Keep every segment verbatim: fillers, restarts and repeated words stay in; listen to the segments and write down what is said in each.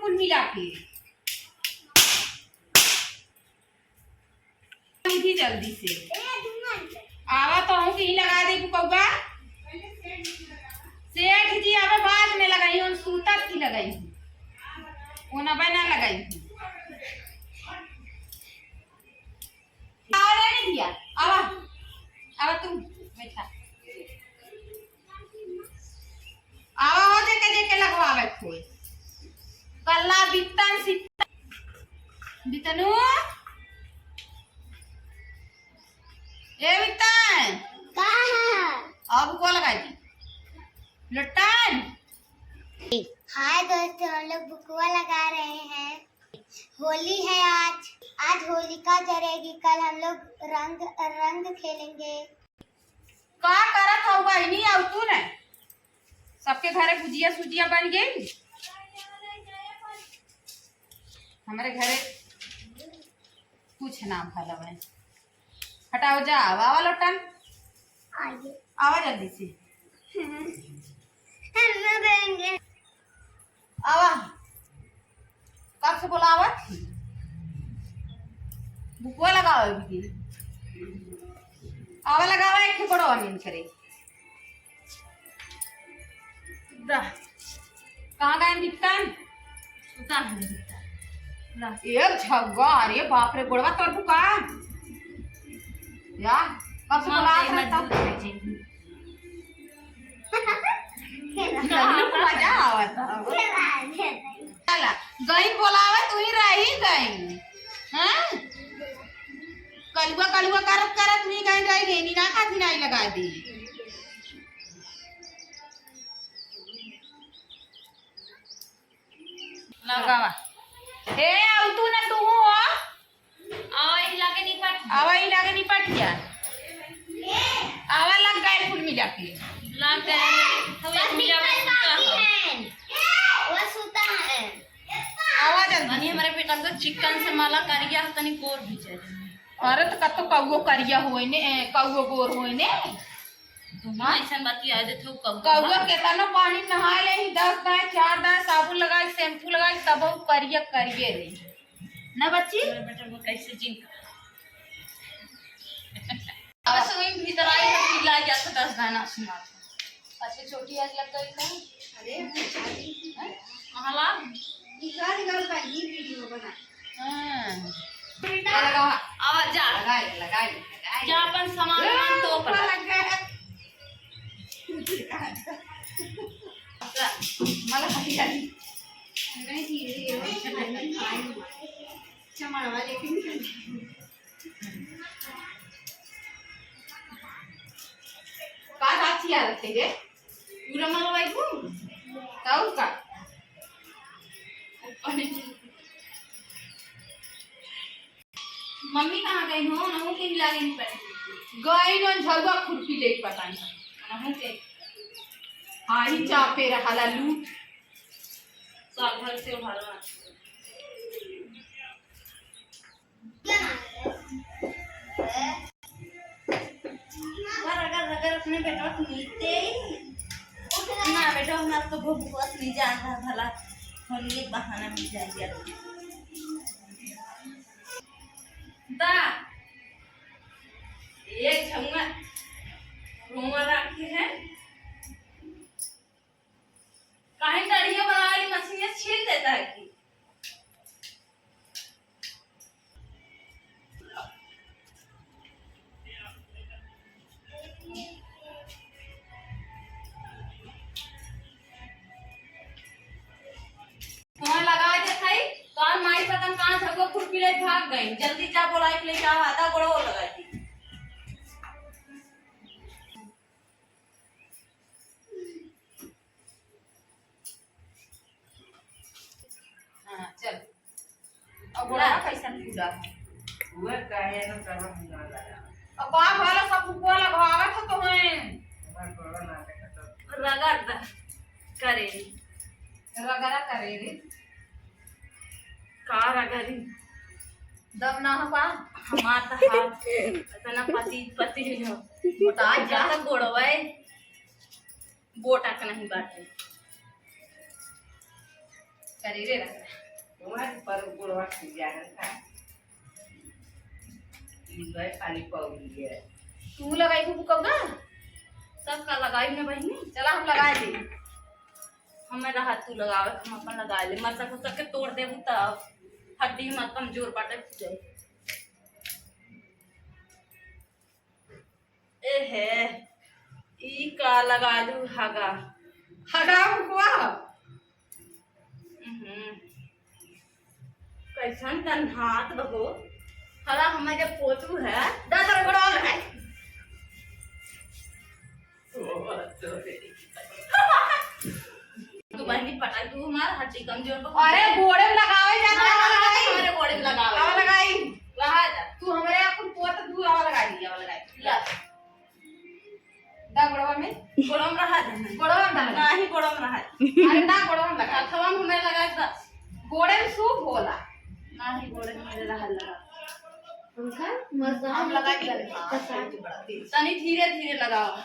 कुल मिला के। उठी जल्दी से। आवा तो हूँ कहीं लगा दे बुकौआ। सेठ जी आवे बाद में लगाई, हम सूतत की लगाई। वो ना बना लगाई। आवा रे नहीं दिया। आवा। आवा तू बैठा। आवा हो जेके जेके लगवावे कोई। कल्ला बित्तन सित्तन। बितनू। ए बित्तन। का है? अब को लगाई दी। लट्टन। हाय दोस्तों, हम लोग बुकवा लगा रहे हैं। होली है आज, आज होलिका जलेगी, कल हम लोग रंग, रंग खेलेंगे। का करत हऊ बहिनी, आऊ तू ने? सबके घरे गुजिया सुजिया बन गई, हमरे घरे कुछ ना भला है। हटाओ जा, आवा, आवा लोटन। आइए। आवा जल्दी से। हम ना देंगे। आवा। कब से बोलावत थी? बुकवा लगावा अभी के। आवा लगावा, एक ठे बड़वा नीन करे। दा। कहाँ गए बित्तन? सुता है बित्तन। ला। ए झग्गा, अरे बाप रे, गोड़वा तोड़ फुका। या, कब से बोला था तब? मजा आवत है। चला, गई बोलावे, तू ही रही गई। हाँ? कलुआ, कलुआ करत, करत नहीं गई, रही गई, नहीं ना खाती नहीं लगा दी। लगावा। ए, आऊ तू ना तू हो। आवा, ई लागे निपट। आवा, ई लागे निपट जा। आवा, लग गए कुल मिला के। लग गए। तो एक मिला में सूता है। वो सूता है। आवा जल्दी। तनी हमरे बेटा को चिकन से मला करिया, तनी गोर भी चले। अरे, तो कत्तो कौओ करिया होए ने, ए, कौओ गोर होए ने। तुम ऐसन बतिया देत हो, कौआ। कौआ केतनो पानी नहाए ले ही, दस दाएं, चार दाएं साबुन लगाई, शैम्पू लगाई, तब वो करिया करिए रही। ना बच्ची? अरे बेटा, वो कैसे जिन अब सुई भीतर आई तो चिल्ला जात, दस दाना सुनात। अच्छा, चोटी आज लग गई का? अरे, हैं? कहाँ ला? निकाल, निकाल का, ये वीडियो बना। हाँ। बेटा, लगा। आवा जा। लगाई, लगाई, लगाई। जा अपन सामान ए, वामान तो ऊपर। ऊपर लग गया। मला हटी जाती। नहीं, ये, ये, चमड़वा लेकिन का बात किया रखे रे? पूरा मलवाई तू? ताऊ का? मम्मी कहाँ गई हो? नहु के हिला गई पर। गई न झगुआ खुरपी ले पता नहीं। नहु के। हाँ, ही चापे रहा लूट। साल भर से उधार रगर, रगर अपने बेटवा को मिलते ही। ना बेटा, हमारा तो भूख बहुत नहीं जान रहा, भला होली एक बहाना मिल जाएगा। दा, एक झंगा रोमा रखे हैं। काहे दाढ़िया बनावे वाली मशीन छील देता है कि? फोन लगा देत हई, तोर माई पता न कहाँ झगो खुरपी ले भाग गई। जल्दी जा बोलाई के लेके आवा, आधा गोड़ो लगा दी। हाँ, चल। अब बोला कैसन पूरा है? उहे काहे न करब हमरा लगा। अब का भला सब फुकवा लगवावत हो तो हैं। हमार गोड़वा ना देखत हो। रगड़ द। करे। रगड़ा करे रे। का रगड़ी? दम ना हो पा। हमार तो हाथ इतना पति, पति हो। मोटा जाता गोड़वा है। बोटा के नहीं बाटे। शरीरे रहता है। तुम्हारे पर गुड़वा खिया है था। मुंबई खाली पौड़ी है। तू लगाई खूब कौदा? सबका लगाई ना बहिनी। चला हम लगाए दे। हमें रहा तू लगावे, हम अपन लगाए ले। मरचा फुरचा के तोड़ देबू तब हड्डी मत कमजोर बाटे फूटे। एहे, ई का लगा दू हगा? हगा हुआ? हम्म। कैसन गन्हात बहो? हला हमें जब पोतू है, दादा गोड़वा लगाई। तू बहनी पटाई, तू हमार हड्डी कमजोर बहो। अरे गोड़े में लगावे जाता है, हाँ, लगाई। अरे गोड़े में लगावे। अब लगाई। रहा जा। तू हमारे आप पोत तू अब लगाई, अब लगाई। ला। दा गोड़वा में। गोड़वा में रहा दे। गोड़वा में दा लगा। नाही, गोड़वा में रहा दे। अरे दा गोड़वा में लगा। हथवा में हमें लगा दा। गोड़े में सूप होला। नाही, गोड़े में मेरे रहा लगा। उनका मर्दाना हम लगा के के हाँ, बता। तनी धीरे धीरे लगाओ।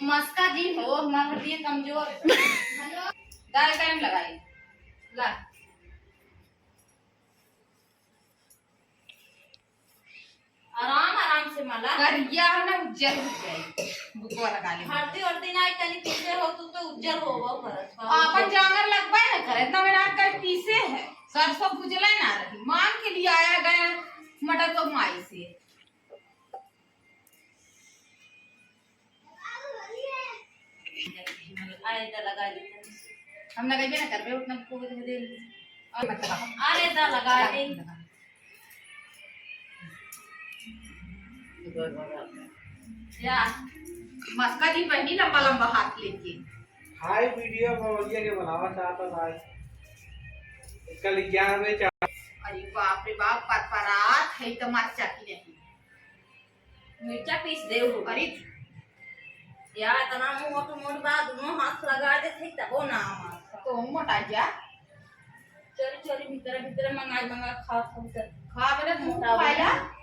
मस्का जी हो, हमार हड्डी कमजोर। दाल टाइम लगाई। ला। आराम, आराम से मला। करिया हो ना, उज्जर हो जाई। बुकवा लगा ले। हल्दी, हल्दी ना, तनी पीछे हो, तू तो उज्जर होबो करत। आपन जांगर लगबे न करे, इतना मेहनत कर पीसे है। सरसों भुजले ना रही। मांग के लिए आया गया मटर तो माई से। अरे दा लगा दे। हम लगइबे ना करबे, उतना को दे दे। और मत लगा। अरे दा लगा दे। या। मस्का जी बहनी लंबा लंबा हाथ लेके। हाय वीडियो भौजिया के बनावा चाहता था। इसका लिख गया हमें चाह। अरे बाप रे बाप, परपरात है तो मरचा की नहीं। मिर्चा पीस दे हो। अरे या इतना मोट मोट बा, दोनों हाथ लगा दे थे तबो ना आवा। तो मोटा जा। चोरी चोरी भीतर भीतर मंगा मंगा खा खा कर। खा बने तू मोटा खाइला।